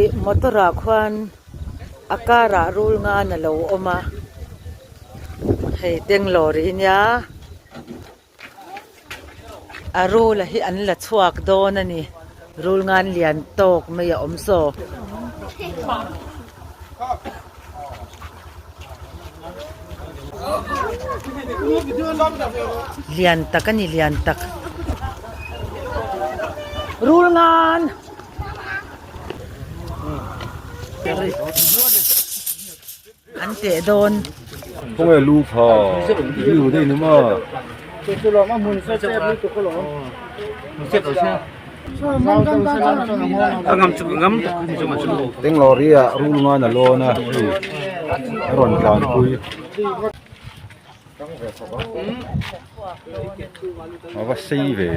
Ih motor ah khuan a car ah rul ngan alo awm a hei tanglawr hi nia a rul a hi an la chhuak dawn a ni rul ngan lian tawk mai a awm saw. Lian tak a ni lian tak rul ngan an teh dawn. Khawnge lu pha view daih ni maw. Bangalore ah rul ngan a lawn a hei a rawn tlanpui a va sei ve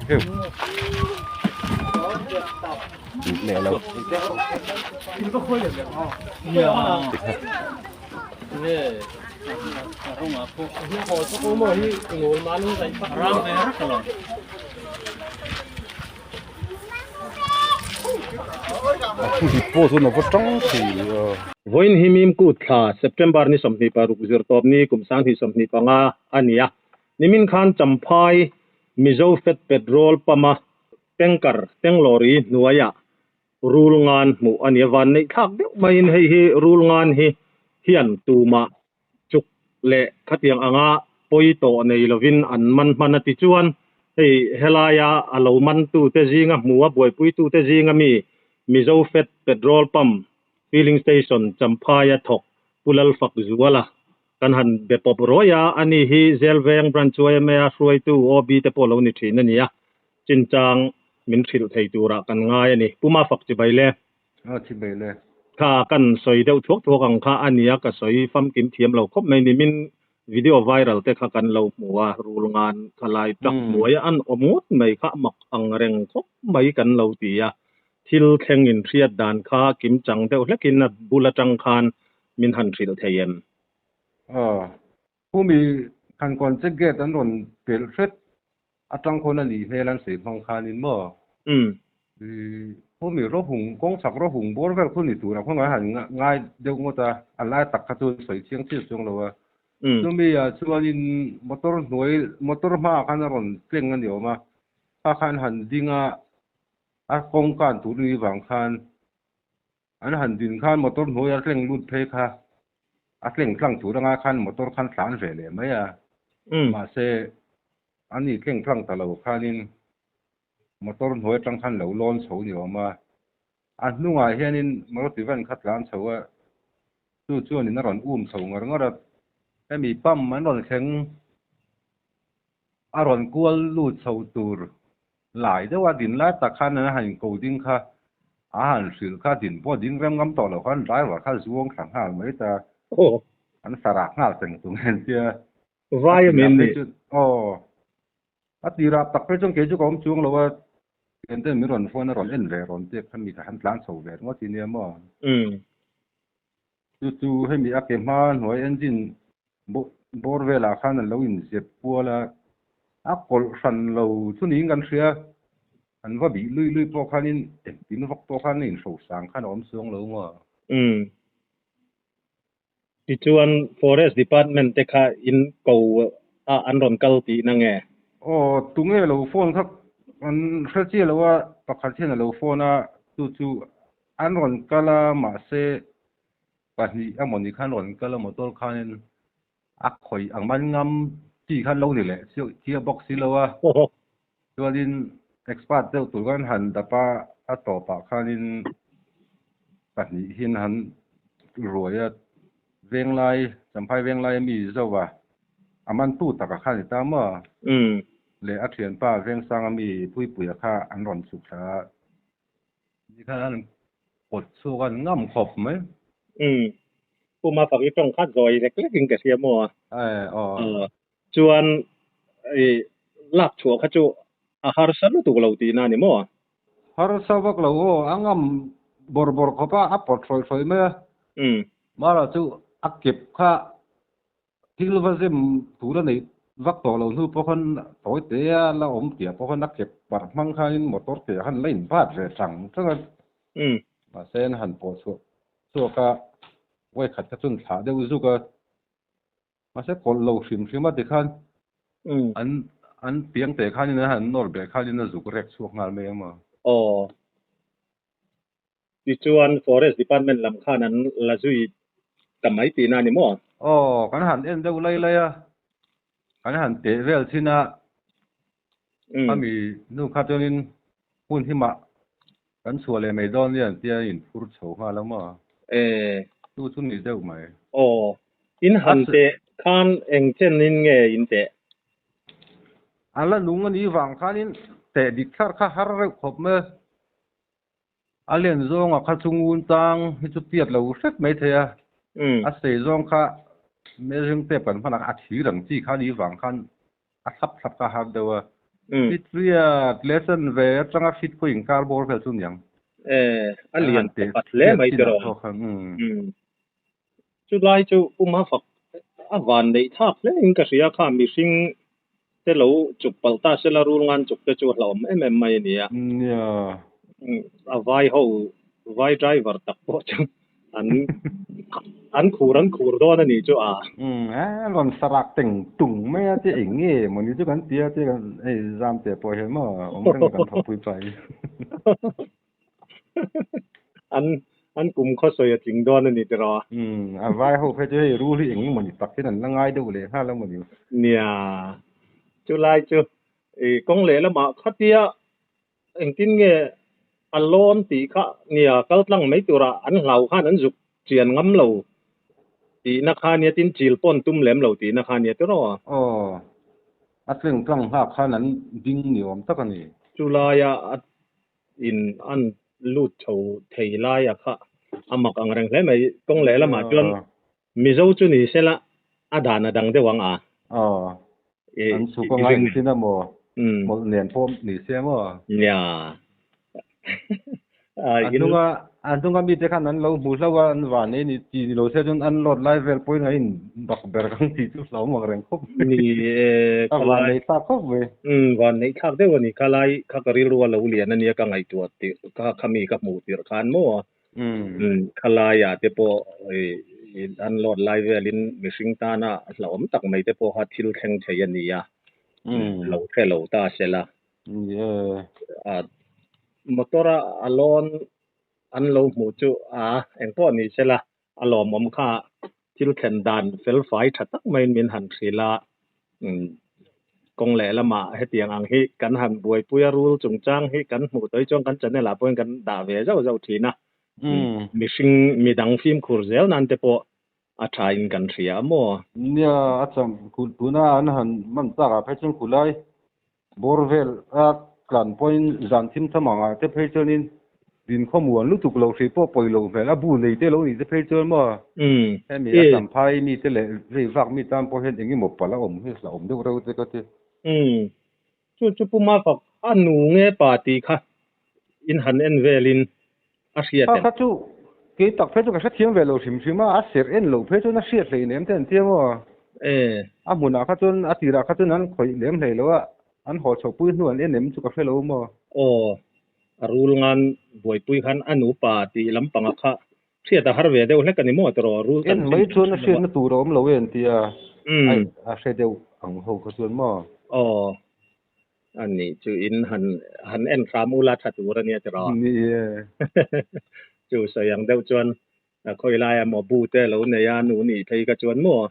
heu leh lo. A thu hip pawh chuan a va tang thei a. Vawiin hi Mimkut thla September ni 26 zirtawp ni kum 2025 a ni a. Nimin khan Champhai Mizo Fed Petrol Pump-a tanker tanglawri hnuaiah Rul ngan hmuh a ni a, van neih thlak deuh maiin hei hi rul ngan hi hian tumah chuk leh khatiang anga pawi tawh nei lovin an man hman a ti chuan hei helaia a lo mantute zinga hmua buaipuitute zinga mi Mizo Fed Petrol Pump Filling Station Champhaia thawk Pu Lalfak Zuala kan han be pawp rawih a, ani hi Zelveng Branch yma hruaitu OB te pawh lo ni thin a ni a. Chinchang min hrilh thei turah kan ngai a ni. Pu Mafak chibai le. A chibai le. Kha kan sawi deuh thuak thuak ang kha a nia ka sawi famkim thiam lo khawp mai ni. Min video viral te kha kan lo hmu a, rul ngan kha lai tak hnuai a an awm ngawt mai kha mak ang reng khawp mai kan lo ti a. Thil thleng in hriat dan kha kimchang deuh hlekin a bul atang khan min han hrilh thei em? A, Khumi Khankawn check gate an rawn pelh hret Atang khawn a nih hmel an sawi hmang khanin maw? Khumi rawhung, kawng chhak rawhung bawr vel khu ni tur a khawngaih han ngai deuh ngawt a, a lai tak kha chu sawi chiang chiah chuang lo a. Chumi ah chuanin motor hnuai, motor hmaah khan a rawn tleng a ni awm a, kha khan han ding a, a kawng kan tur ni vang khan an han din khan motor hnuai a tleng lut phei kha a tleng tlang tur anga khan motor khan tlan ve leh mai a, mahse A ni tleng tlang ta lo khanin motor hnuai atang khan lo lawn chho ni awm a, a hnungah hianin Maruti van kha tlan chho a, chu chuanin a rawn um chho ngar ngar a, hemi pump an rawn thleng a rawn kual lut chho tur lai deuh a din lai tak khan an han ko ding kha a han hrilh kha din pawh ding rem ngam tawh lo khan driver kha zuang thla nghal mai ta, an sarak nghal teng tung en tia. Vai a min ni. Aw. A tirah tak phei chuan kei chu ka awm chuang lo a, thian ten min rawn phone a rawn en ve rawn tep kha mi ka han tlan chho ve ringawt hi nia maw. Chu chu hemi a ke hma hnuai engine bawr velah khan an lo inzep kual a, a kawlh hran lo chu niin kan hria. An va bih lui lui pawh khanin engtin vak pawh khan a inhrosang khan a awm chuang lo maw. Tichuan Forest Department te kha in ko a an rawn kal tihna nge? Aw, tunge lo phone kha an hre chiah lo a, pakhat hian a lo phone a, chu chu an rawn kal a, mahse pahnih emawni khan rawn kal a motor khanin a khawih ang man ngam chi khan lo ni leh chiah bawk si lo a, chuanin expert deuh tur khan han dap a, a tawpah khanin pahnih hian han ruai a, Venglai, Champhai Venglai ami zo a, a mantu taka kha a ni ta maw? Leh a thianpa Vengsang ami Puipuia kha an rawn chhuk thla a, nikhan an pawt chhuak a, an ngam khawp mai. Pu Mafak i tawng kha zawi lek lek in ka hria maw? Aw. Chuan i lak chhuah kha chu a harsa lutuk lo tihna a ni maw? Harsa vak lo aw, a ngam bawr bawr khawp a, a pawt hrawi hrawi mai a. Mara chu a kep kha thil va zem tur a neih. vak tawh lo hnu pawh khan tawi te a la awm tih ah pawh khan a kep parh hmang khanin motor te ah khan la in bat ve chang chang a. Mahse an han pawh chhuah chhuak a, vawi khat kha chuan thlah deuh zuk a. Mahse kawlh lo hrim hrim a tikhan an an piang teh khanin an han nawr beh khanin a zuk rek chhuak nghal mai ang maw? Aw. Tichuan Forest Department lam khan an la zui ta mai tihna a ni maw? Aw, kan han en deuh lai lai a, kan han teh vel thin a, khami hnu kha chuanin hmun himah kan chhuah leh mai dawn nia an tia inphur chho nghal a maw? E. Chu chu ni deuh mai. Aw, in han teh khan eng chenin nge in teh? A la nung a nih vang khanin teh dik thlar kha har reuh khawp mai. A len zawnga kha chu ngun tang hi chu tiat lo hret mai thei a, a sei zawng kha measuring tape kan hman a, a thir ang chi kha ni vang khan a thlap thlap kha a har deuh a. Fitriat lesson ve atanga fit pawh inkar bawr vel chu niang. E, a lian pakhat hle mai tiraw. Chulai chu pum a fak a van neih thlak hle in ka hria kha mihring te lo chuk palh ta sela rul ngan chuk te chu a hlauhawm em em mai a ni a. Nia. A vai ho vai driver tak pawh chu an an khur an khur dawn a nih chu a. Umm a rawn sarak teng tung mai a che eng nge mawni chu kan tia che kan hei zam teh pawh hian maw awm reng a kan thawkpui pai. An an kum khaw sawi a tling dawn a ni tiraw? Umm, a vai ho phei chu hei rul hi eng emaw ni tak hian an la ngai deuh leh nghal a maw ni? Nia, chulai chu i kawng leh lamah khatia engtin nge a lawn tih kha nia kal tlang mai turah an hlau khan an zuk chian ngam lo tihna kha nia tin chil pawn tum lem lo tihna kha nia tiraw? Aw, a tling tlang nghak khan an ding ni awm tak a ni. Chulaia a in an lut chho thei lai a kha a mak ang reng hle mai. Kawng leh lamah chuan Mizo chu ni sela a dan a dang deuh ang a. Aw, an chhuk a ngai thin a maw? Mawlh nen pawh ni se maw? Nia. A hnunga a hnunga mite khan an lo hmu hlauh a, an van ei ni ti ni lo se chuan an load lai vel pawhin a in bak ber kang tih chu hlauhawm ang reng khawp mai. Ni e, A van neih thlak khawp mai. Umm, van neih thlak deuh a ni. Kha lai kha ka rilru a lo lian a nia ka ngaihtuah tirh kha khami ka hmuh tirh khan maw? Umm, kha laiah te pawh an load lai velin mihring tana hlauhawm tak mai te pawh kha thil thleng thei a ni a, lo hre lo ta sela. Ni e. A motor a a lawn an lo hmuh chu a engpawh ni sela a lawmawm kha thil thlen dan fel fai tha tak maiin min han hrilh a. Kawng leh lamah hetiang ang hi kan han buaipui a rul chungchang hi kan hmuh tawh hi chuan kan channel ah pawhin kan dah ve zauh zauh thin a. Mihring midang fimkhur zel nan te pawh a tha in kan hria a maw? Nia a cham tuna an han man tak ah phei chuan khulai Bawr vel a tlan pawhin zan thim tham ang ah te phei chuanin din khawmuan lutuk lo hrih pawh pawi lo hmel a bu nei te lo nih te phei chuan maw hemi a champhai mi te leh vei vak mi tan pawh hian eng emaw palh a awm hi hlauhawm deuh reuh te ka ti. Umm chu chu Pu Mafak a nu nge pa tih kha in han en velin a hriat em? Kha chu kei tak phei chu ka hrethiam ve lo hrim hrim a, a serh en loh phei chuan a hriat hlei nem te an tia maw? E. A hmunah kha chuan a tirah kha chuan an khawih lem hlei lo a, an haw chhoh pui hnu an en em chu ka hre lo maw? Aw, a rul ngan buaipui khan a nupa tih lampanga kha hriat a har ve deuh hlek a ni maw tiraw? Rul En mai chuan a hriatna tur a awm lo e an tia, a hre deuh ang ho kha chuan maw? Aw. A nih chu in han han en hram ula tha tur a nia tiraw? Ni e. Chu sawi ang deuh chuan khawi laia maw bu te lo nei a nu nih phei kha chuan maw?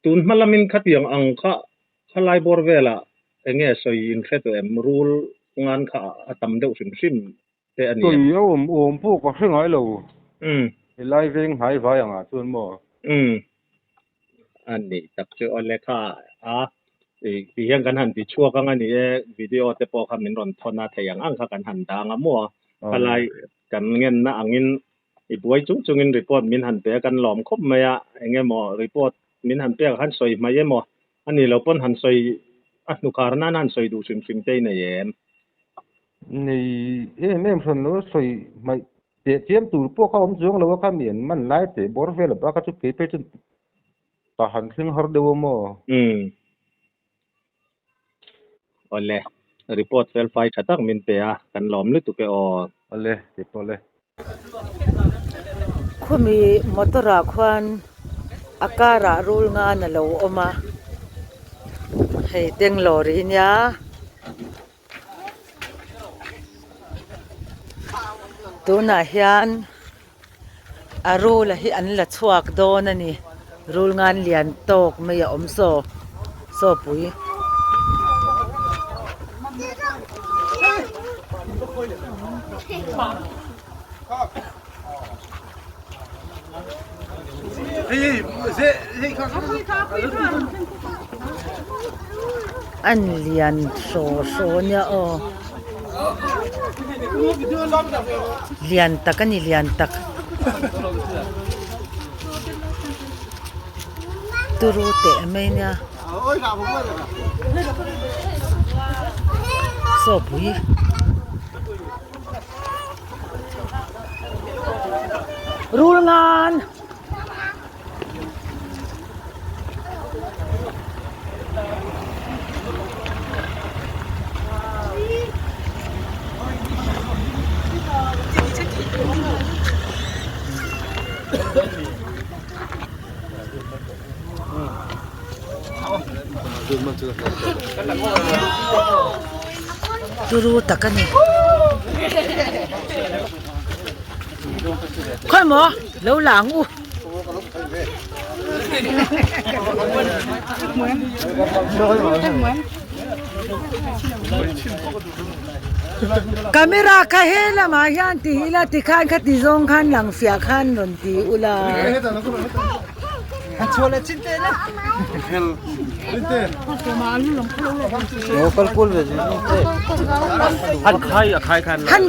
Tun hma lamin khatiang ang kha khalai bawr velah eng nge sawi in hre tawh em? Rul ngan kha a tam deuh hrim hrim te a ni em? Sawi a awm awm pawh ka hre ngai lo. Helai veng hnai vai angah chuan maw? Umm. A nih tak chu aw lekha a ti hian kan han ti chhuak ang a ni e, video te pawh kha min rawn thawn a thei ang ang kha kan han dang a maw? Khalai kan ngenna angin i buai chung chungin report min han pe a kan lawm khawp mai a, eng emaw report min han pek a han sawi hmai emaw a ni lo pawn han sawi a hnukhar nan han sawi duh hrim hrim te i nei em? Nei em em hran lo a sawi hmaih Teh chiam tur pawh kha awm chuang lo a kha mi an man lai teh bawr vel a bak a chu kei phei chuan pa han thleng har deuh a maw? Umm. Awle, report fel fai tha tak min pe a, kan lawm lutuk e aw. Awle, ti pawh le. Khumi motor ah khuan a car ah rul ngan a lo awm a, hei Bangalore hi nia. Tunah hian a rul a hi an la chhuak dawn a ni rul ngan lian tawk mai a awm saw saw pui. An lian hraw hraw nia aw lian tak a ni lian tak turu teh mai nia saw pui. Rul ngan. Turu tak a ni. Khawi maw lo la ang u. Camera kha he lamah hian ti ila tikhan khati zawng khan lang fiah khan rawn ti ula. Han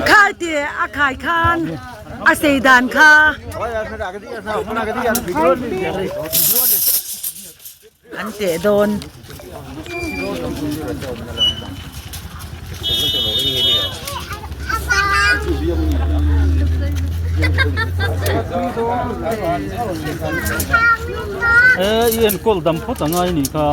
khai ti a khai khan a sei dan kha. An teh dawn. E i enkawl dam phawt a ngai nih kha.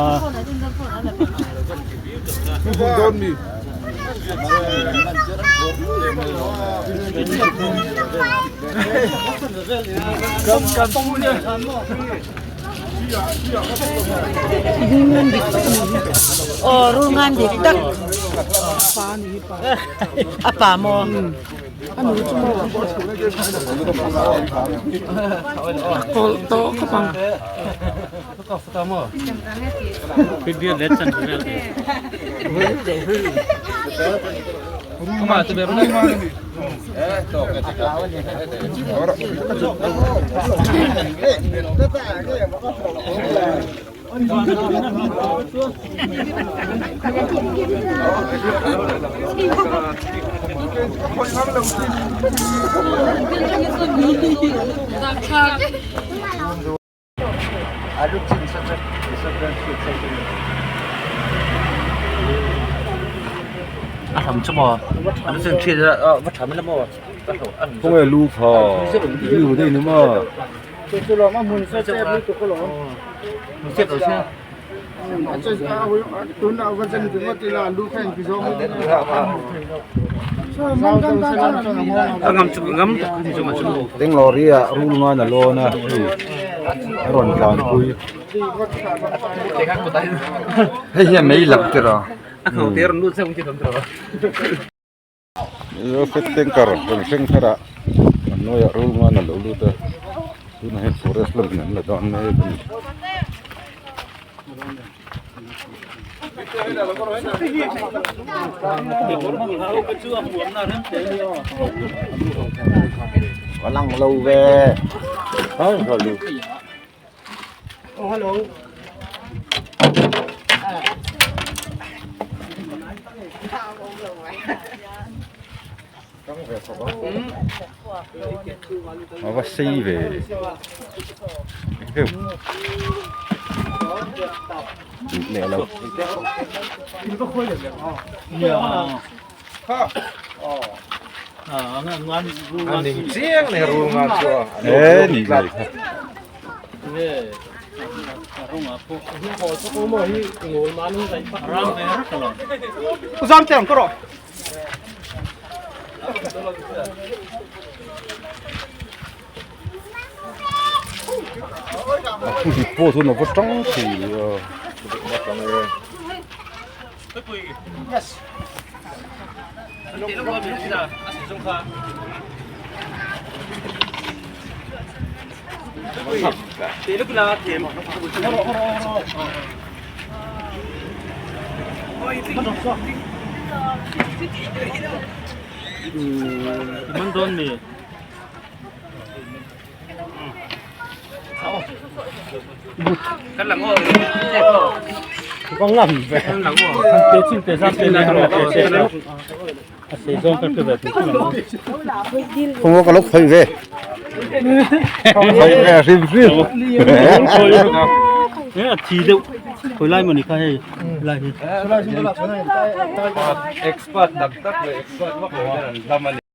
Aw rul ngan dik tak a pa maw Khawnge lu kha lu daih ni maw. Bangalore ah rul ngan a lawn a hei a rawn tlan pui. Hei hian mei lak tir a. Mizo fit tanker rawn thleng thar a a hnuaiah rul ngan a lo lut a tunah hian forest lamin an la dan mek a ni. A lang lo ve A va sei ve duh leh lo. E ni ngei kha. Rawngah pawh a ram ve rek alawm. A thu dik pawh chuan a va tang thei a. Man dawn mi. Không có lúc khơi về khơi về rim rim Expert tak tak leh expert vak lo hian an dam a ni.